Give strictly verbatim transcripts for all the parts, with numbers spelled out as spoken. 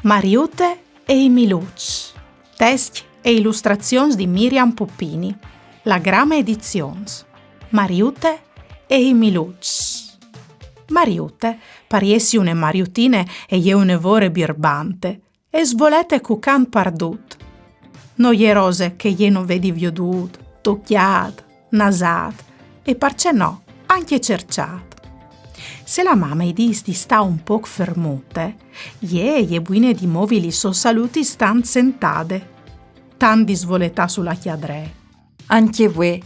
Mariute e i miluçs. Test e ilustrazions di Miriam Poppini. La Grama Edizions. Mariute e i miluçs. Mariute, par jessi une mariutine, e je une vore birbante, e svolete cucant pardut. No je rose che jê no vedi viodût, tocjât, nasât e, parcè no, ancje cerçât. Se la mame i dîs di stâ un pôc fermute, jê e je buine di movi lis sôs alutis stant sentade, tant di svoletâ su la cjadree. Ancje vuê,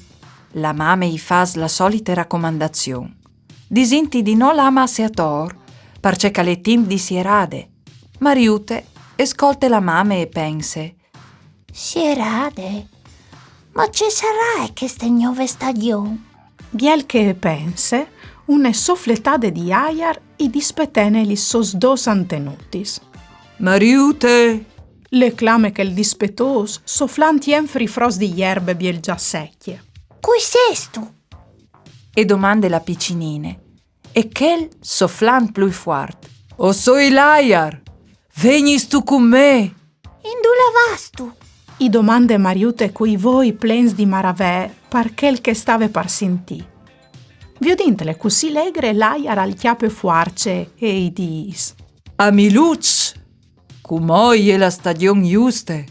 la mame i fâs la solite racomandazion. Disintdi di no lâ masse ator, parcè che al è timp di sierade. Mariute e scolte la mame e pense: Sierade? Ma ce saraie cheste gnove stagjon? Biel che e pense, une sofletade di aiar i dispetene lis sôs dôs antenutis. Mariute! Le clame chel dispetôs, soflant jenfri fros di jerbe biel za secje. Cui sêstu? E domande la piçinine. E chel, soflant plui fuart: O soi l'aiar! Vegnistu cun me? Indulà vâstu? I domande Mariute cui voi plens di maravee par chel che e stave par sintî. Viodintle cussì legre, l'aiar al cjape fuarce e i dîs: A miluçs! Cumò e je la stagjon juste.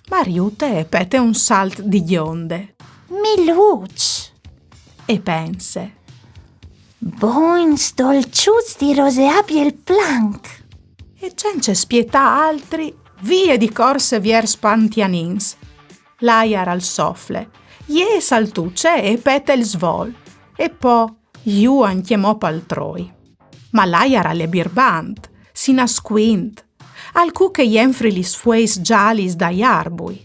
Mariute e pete un salt di gjonde. Miluçs! E pense: Bogns dolçuts di roseâ biel planc! E cence spietâ altri, vie di corse viers Pantianins. L'aiar al sofle, jê e saltuce e e pete il svol, e po jù ancjemò pal troi. Ma l'aiar al è birbant, si nascuint, al cuche jenfri lis fueis zalis dai arbui.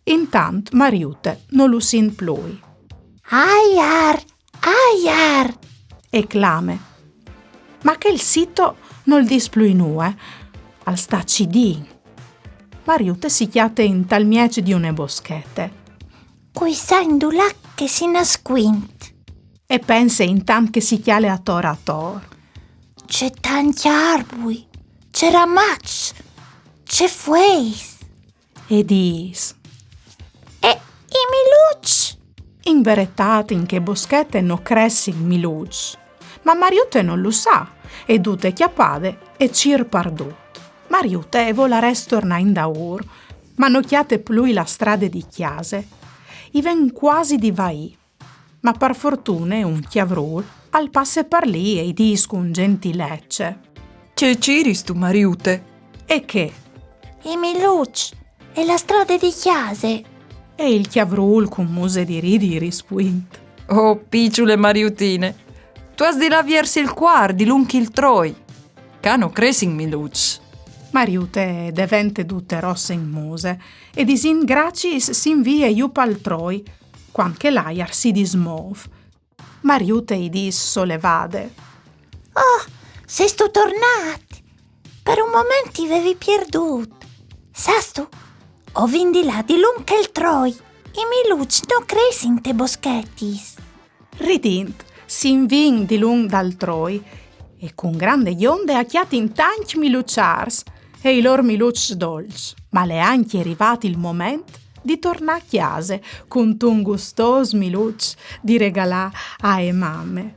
Intant Mariute no lu sint plui. Aiar, aiar! E clame. Ma chel sito nol dîs plui nuie, al sta cidint. Mariute si cjate intal mieç di une boschete. Cui sa indulà che si nascuint. E pense intant che si cjale ator ator. Ce tancj arbui, ce ramaçs, ce fueis! E dîs: E i miluçs? In veretât in chê boschete no cressin miluçs, ma Mariute no lu sa, e dute cjapade e cîr pardut. Mariute e volarès tornâ indaûr, ma no cjate plui la strade di cjase. I ven cuasi di vaî. Ma par fortune un cjavrûl al passe par li e i dîs cun gjentilece: Ce cîristu, Mariute? E chê? I miluçs, e la strade di cjase. E il cjavrûl cun muse di ridi i rispuint: Oh, piçule Mariutine, tu âs di lâ viers il cuart, dilunc il troi. Ca no cressin miluçs. Mariute e devente dute rosse in muse e, disint graciis, si invie jù pal troi, cuant che l'aiar si dismôf. Mariute i dîs solevade: Oh, sêstu tornât? Par un moment ti vevi pierdût. Sâstu, o vin di lâ dilunc il troi. I miluçs no cressin te boschetis. Ridint, si invin dilunc dal troi e cun grande gjonde a cjatin tancj miluçârs e i lôr miluçs dolçs. Ma al è ancje rivât il moment di tornâ a cjase cuntun gustôs miluç di regalâ ae mame.